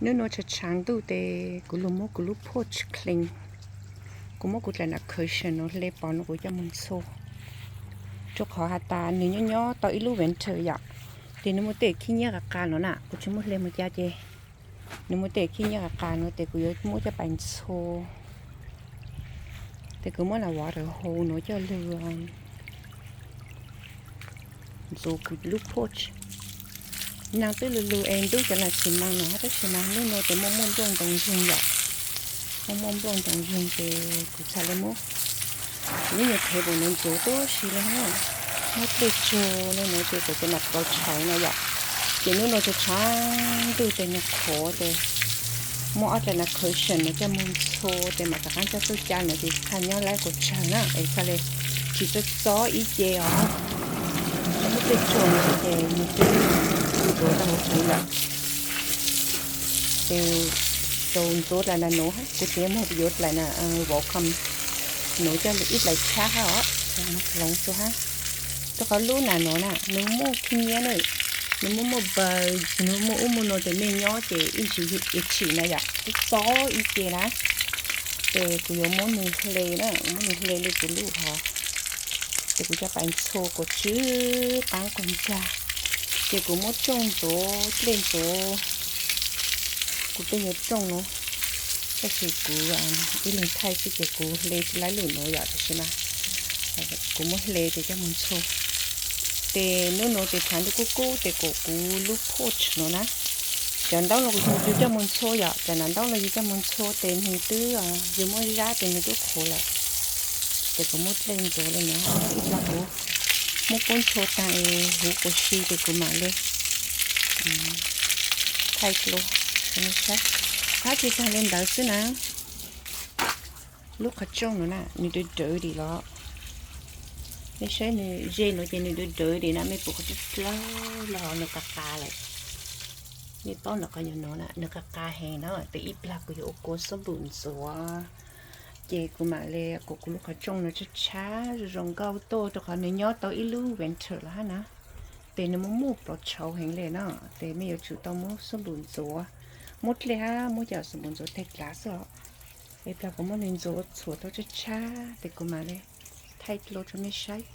Hnub no tshav tshav ntuj ces kuv los muab kuv lub porch clean. Kuv muab kuv dlaim na cushion no hle pov no kuv coj mus ntxhua, rau qhov has tas nws nyob nyob tau ib lub winter yom, ces nws muaj tej khib nyiab qas qas no na, kuv tsis muab hle mus cas ces nws muaj tej khib nyiab qas qas no ces kuv yuav muab coj pais ntxhua. Ces kuv muab na water hose no coj lug ntxuav kuv lub porch. Nag twb lug lug es ntub cov na xi mas no tab sis mas hnub no ces muaj muaj nplooj ntoo zeeg yom, muaj muaj nplooj ntoo zeeg ces kuv txhaj le muab kuv lub nyuag table no ntxuav tib si le, muab dlej tsug le no ces kuv cov na plaus tshauv no yom. Ces hnub no tshav tshav ntuj ces nws qhuav ces muab ob dlaim na cushion no coj mus ntxhua ces mam rov qab coj tuaj ca no ces txhaj nyob lab kuv tsawg na es txhaj le tsis txob txob ib ce os. Muab dlej tsug no ces nws twb ntxuav tau huv huv lawm. Ces tau ntxuav dlaim na nuav, kuv tseem muab yuav dlaim na welcome nuav coj ib dlaim tshab hab os, hloov tsua hab. Rau qhov lub na nuav na nws muaj khib nyiab na, nws muaj muaj bugs, nws muaj ub muaj no ces mej nyob ces ib ntsis yug itchy na yom, txob txob ib ce na. Ces kuv yuav muab nws hle na, muab nws hle li kuv lub hov. Ces kuv coj pais ntxhua kuv tsw qaab quas ncag. Ces kuv muab tsooj ntxuav dlej ntxuav kuv tej nyuag tsooj nuav, tab sis kuv ib leeg thaij xwb ces kuv hle tsis laib lub nuav yom, tab sis mas kuv muab hle ces coj mus ntxhua. Ces hnub nuav ces tshav ntuj kub kub ces kuv, kuv lub porch nuav na, cov ntaub no kuv tseem yuav coj mus ntxhua yom, cov na ntaub no yuav coj mus ntxhua ces nws twb yuav muaj zab ces nws twb qhuav lawm. Ces kuv muab dlej ntxuav le nuav, ib plag kuv muab kub ntxhua taag es huv quas si ces kuv mam le thaij dlua rau mej saib. Hab tsis tag le ntawd xwb na, lub qhov rooj nuav na nws dawv dawv dim los. Mej saib nws ze nuav ces nws dawv dawv dim na, mej pum qhov dlawb dlawb los nws qas qas lawm. Mej paub nws qhov nyuag nuav na nws qas qas heev na, ces ib plag kuv yuav ua kua xab npum ntxuav. Ces kuv mam le kuv, kuv lub qhov rooj no tshab tshab zoo zoo nkauj tuaj rau qhov nws nyob tau ib lub winter los hab na. Ces nws muaj muaj plaub tshauv heev le na, ces mej yuav tsum tau muab xab npum ntxuav, muab dlej hab muab cov xab npum ntxuav teg dlav xwb os. Ib plag kuv muab nws ntxuav txhuam tau tshab tshab ces kuv mam le thaij dlua rau mej saib.